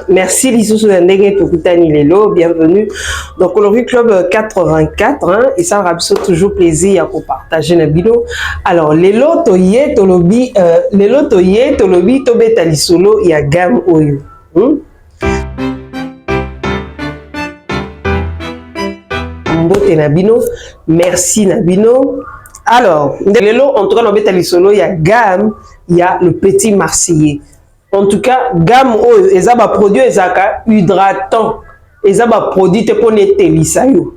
Merci lisusu na ndenge tokutani lelo. Bienvenue dans Coloris Club 84 hein, et ça biso toujours plaisir ya ko partager na bino. Alors lelo toye tolobi lelo toye tolobi tobeta lisolo ya gamme oyo. Mbote na bino, merci na bino. Alors, lelo en tout cas nobeta lisolo ya gamme ya le petit Marseillais. En tout cas, gamme oyo eza ba produit ezaka hydratant. Eza ba produit te pona etelisa yo.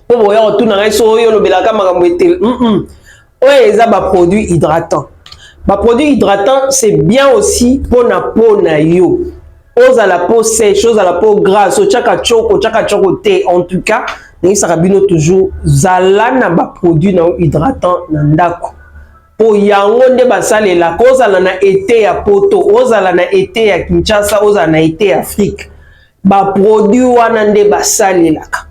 Po boya otuna ngai so oyo olobelaka makambo eteli. Oyo eza ba produit hydratant. Ba produit hydratant c'est bien aussi pona peau na yo. Ozala peau sèche, ozala peau grasse, otiaka tchoko, otiaka tchoko te. En tout cas, nayebisaka bino toujours zala na ba produit na yo hydratant na ndako. Po yango nde basalelaka, ozala na été ya poto, ozala na été ya Kinshasa, ozala na été ya Afrique. Ba produit wana nde basalelaka.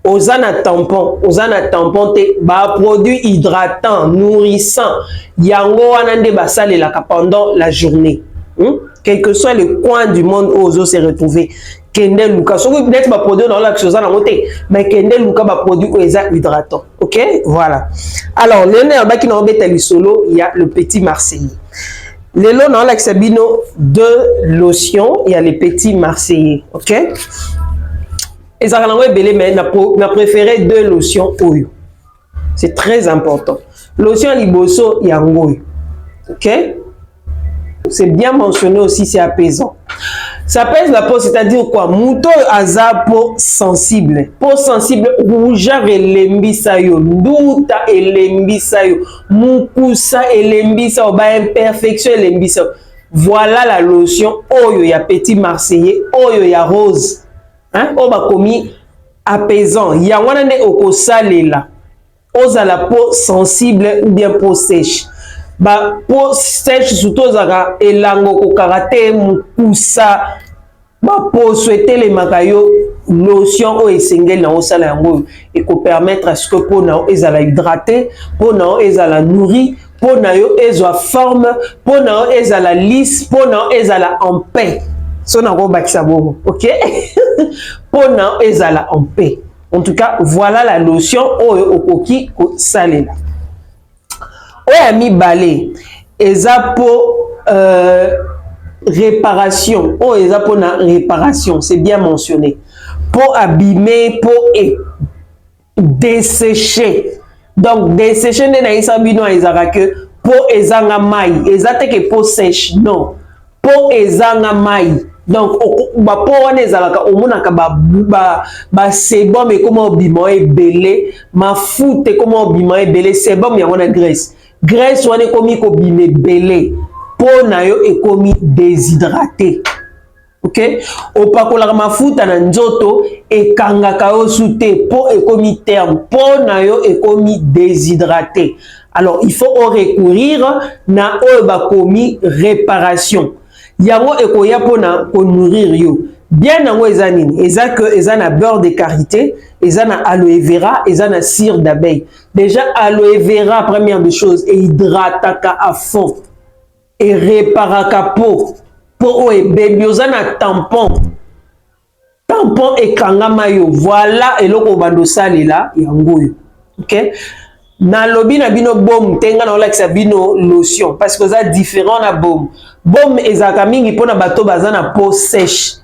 Oza na tampon, oza na tampon te, ba produit hydratant, nourrissant, yango wana nde basalelaka pendant la journée. Quel que soit le coin du monde où ozo se retrouver, kende luka soki neti ba produit na olakisa oza nango te, mais kende luka ba produit oyo eza hydratant. Ok, voilà. Alors lelo nayambaki na obeta lisolo ya le petit Marseillais. Lelo na olakisa bino deux lotions ya le petit Marseillais. Ok, ezalaka nango ebele, mais na préféré deux lotions oyo, c'est très important. Lotion ya liboso yango oyo. Ok, c'est bien mentionné aussi, c'est apaisant. Ça apaise la peau, c'est-à-dire quoi? Muto aza peau sensible. Peau sensible, rougeur elembisa yo, nduta elembisa yo, mukusa elembisa yo, ba imperfection elembisa yo. Voilà la lotion oyo ya petit Marseillais, oyo ya rose. Hein? Oyo bakomi apaisant. Yango wana nde okosalela. Ozala peau sensible ou bien peau sèche. Ba peau sèche surtout ozalaka elango kokaka te, mokusa, baposo etelemaka yo, lotion oyo esengeli na osala yango oyo ekopermettre à ce que peau na yo ezala hydraté, peau na yo ezala nourri, peau na yo ezwa forme, peau na yo ezala lisse, peau na yo ezala en paix. So nakobakisa bongo, ok? Peau na yo ezala en paix. En tout cas, voilà la lotion oyo okoki kosalela. Oyo ya mibale eza po réparation. Oyo eza mpona réparation, c'est bien mentionné. Po abîmer, po dessécher. Donc dessécher nde nayesa bino ezalaka ke po ezanga mai, eza te ke peau sèche, non, po ezanga mai. Donc bapo wana ezalaka omonaka ba sébum ekoma obima ebele, mafuta ekoma obima ebele, sébum yango na graisse. Graisse wana ekomi kobima ebele, po na yo ekomi déshydraté. Ok, opakolaka mafuta na nzoto ekangaka yo su te, po ekomi terne, po na yo ekomi déshydraté. Alors il faut recourir na oyo bakomi réparation. Yango ekoya mpona konourrir yo bien. Yango eza nini? Eza que eza na beurre de karité, eza na aloe vera, eza na cire d'abeille. Déjà aloe vera, première des choses, ehydrataka à fond, eréparaka peau. Po oyo ebebi, oza na tampon, tampon ekangama yo, voilà eloko obanda osalela yango oyo. Ok, nalobi na bino baume te, nga naolakisa bino lotion parce que oza différent na baume. Baume ezalaka mingi mpona bato baza na peau sèche,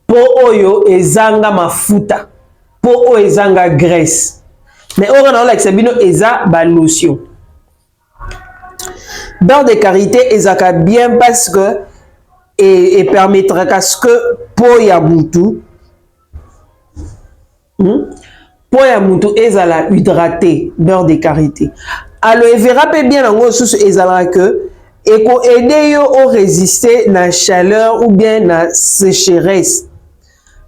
peau oyo ezanga mafuta, peau oyo ezanga graisse. Mais oyo nga naolakisa bino eza balotion. Beurre de karité ezalaka bien parce que epermettraka ce que peau ya mutu, Peau ya mutu ezala hydraté, beurre de karité. Aloe vera mpe bien yango lisusu ezalaka ke ekoaider yo orésister na chaleur ou bien na sécheresse.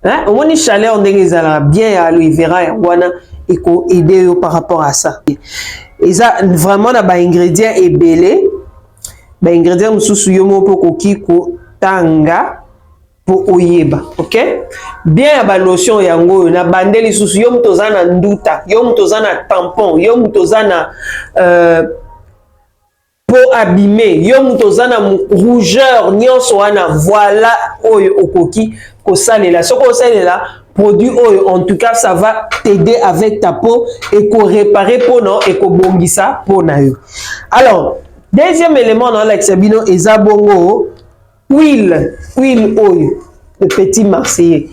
Hein? Omoni chaleur ndenge ezalaka bien ya aloe vera, yango wana ekoaider yo par rapport à ça. Eza vraiment na baingrédient ebele, baingrédient mosusu yo moko mpe okoki kotanga mpo oyeba. Ok, bien ya balotion yango oyo na bande lisusu. Yo moto oza na nduta, yo moto oza na tampon, yo moto oza na Peau abîmée, yo moto oza na rougeur nyonso wana, voilà oyo okoki kosalela. Soki osalela produit oyo, en tout cas ça va t'aider avec ta peau, ekoréparer peau na, ekobongisa peau na yo. Alors, deuxième élément na olakisa bino eza bongo huile. Huile oyo, le Petit Marseillais,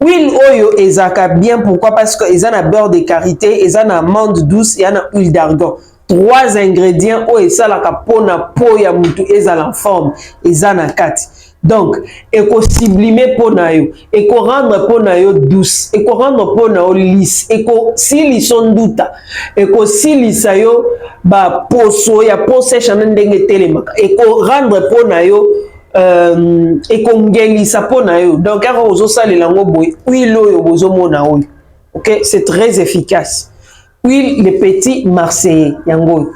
huile oyo ezalaka bien. Pourquoi? Parce que eza na beurre de karité, eza na amande douce, eza na huile d'argan, trois ingrédients oyo esalaka mpona peau ya mutu ezala en forme, eza na kati. Donc ekosublimer peau na yo, ekorendre peau na yo douce, ekorendre peau na yo lisse, ekosilisa nduta, ekosilisa yo baposo ya peau sèche na ndenge etelemaka, ekorendre peau na yo ekongelisa peau na yo. Donc kaka ozosalela yango boye, huile oyo bozomona oyo, ok, c'est très efficace. Huile Le Petit Marseillais, yango oyo,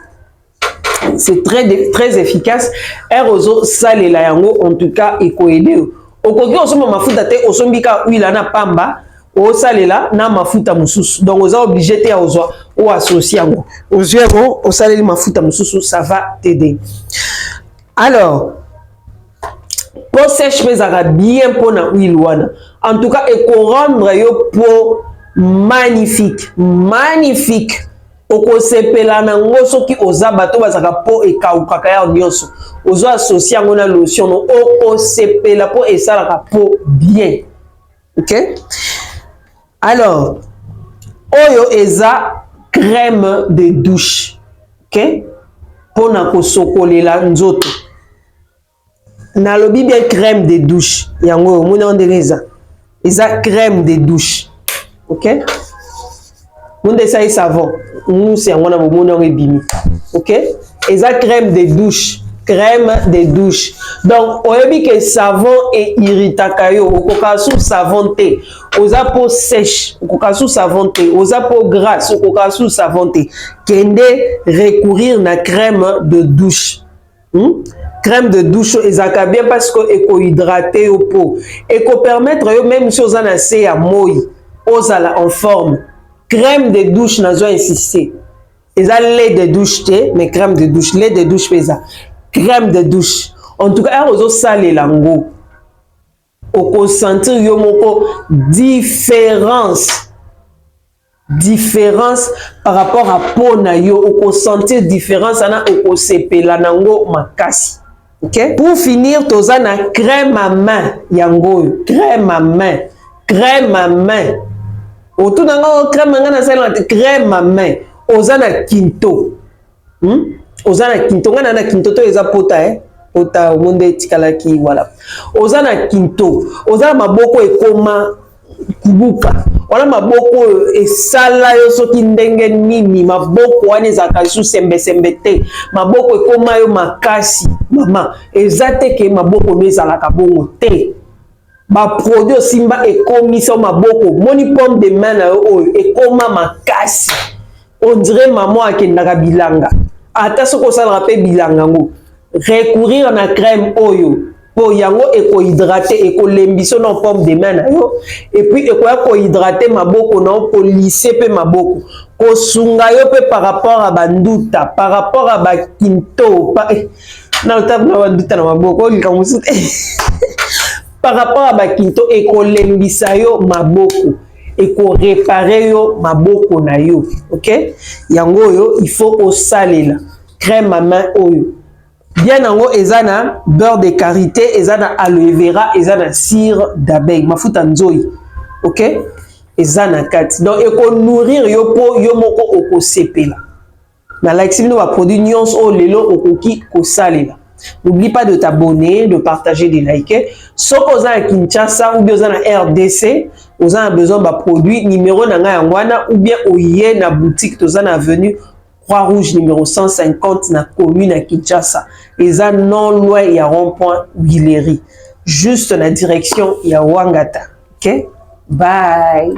c'est très très efficace. Ere ozosalela yango, en tout cas ekoaider yo. Okoki osomba mafuta te, osombi kaka huile na pamba, osalela na mafuta mosusu. Donc oza obligé te ya ozwa oassocier yango. Ozwi yango, osaleli mafuta mosusu, ça va t'aider. Alors peau sèche mpe ezalaka bien mpona huile wana. En tout cas ekorendre yo peau magnifique, magnifique. Okosepela nango. Soki oza bato bazalaka peau ekaukaka ya nyonso, ozo associer yango na lotion no, okosepela mpo esalaka peau bien. Ok, alors oyo eza crème de douche, ok, mpona kosokolela nzoto. Nalobi bien, crème de douche yango oyo. Omoni yango ndenge eza? Eza crème de douche, ok. Monde esali savon mousse yango wana, bomoni yango ebimi. Ok, eza crème de douche, crème de douche. Donc oyebi ke savon eirritaka yo, okoka su savon te. Oza peau sèche, okoka su savon te. Oza peau grasse, okoka su savon te. Kende recourir na crème de douche, Crème de douche ezalaka bien parce que ekohydrater yo peau, ekopermettre yo même si oza na se ya moi, ozala en forme. Crème de douche, nazo insister, eza lait de douche te, mais crème de douche. Lait de douche mpe eza crème de douche. En tout cas ere ozosalela yango, okosentir yo moko différence, différence par rapport à peau na yo. Okosentir différence wana, okosepela nango makasi. Ok, pour finir, toza na crème à main. Yango oyo, crème à main, crème à main. Otuna nga crème nga nasalelaka te. Crème à main, oza na kinto, Oza na kinto, nga na na kinto to eza pota, eh? Pota omonde etikalaki. Voilà, oza na kinto, oza na maboko ekoma kubuka wana, maboko oyo esala yo soki ndenge nini, maboko wana ezalaka lisusu sembesembe te, maboko ekoma yo makasi. Mama, eza te ke maboko no ezalaka bongo te. Baproduit osimba ekomisa yo maboko. Moni paume de main na yo oyo ekoma makasi, on dirait mama akendaka bilanga. Ata soki osalaka mpe bilanga yango, recourir na crème oyo, mpo yango ekohydrater, ekolembisa na paume de main na yo, et puis ekoya kohydrater maboko na yo, kolisser mpe maboko, kosunga yo mpe par rapport à banduta, par rapport à bakinto pa, eh, na otabu na banduta na maboko, olika mosusu te. Par rapport à bakinto, ekolembisa yo maboko, ekoréparer yo maboko na yo. Ok, yango oyo il faut osalela crème à main oyo bien. Yango eza na beurre de karité, eza na aloe vera, eza na cire d'abeille, mafuta nzoi, ok, eza na kati. Donc ekonourrir yo mpo yo moko okosepela. Nalakisi bino baproduit nyonso oyo lelo okoki kosalela. N'oublie pas de t'abonner, de partager, de liker. Soki oza na Kinshasa ou bien oza na RDC, oza na besoin baproduit, numéro na ngai yango wana, ou bien oye na boutique. Toza na avenue Croix-Rouge numéro 150 na commune ya Kinshasa. Eza non loin ya rond-point Huilerie, juste na direction ya Wangata. Ok, bye.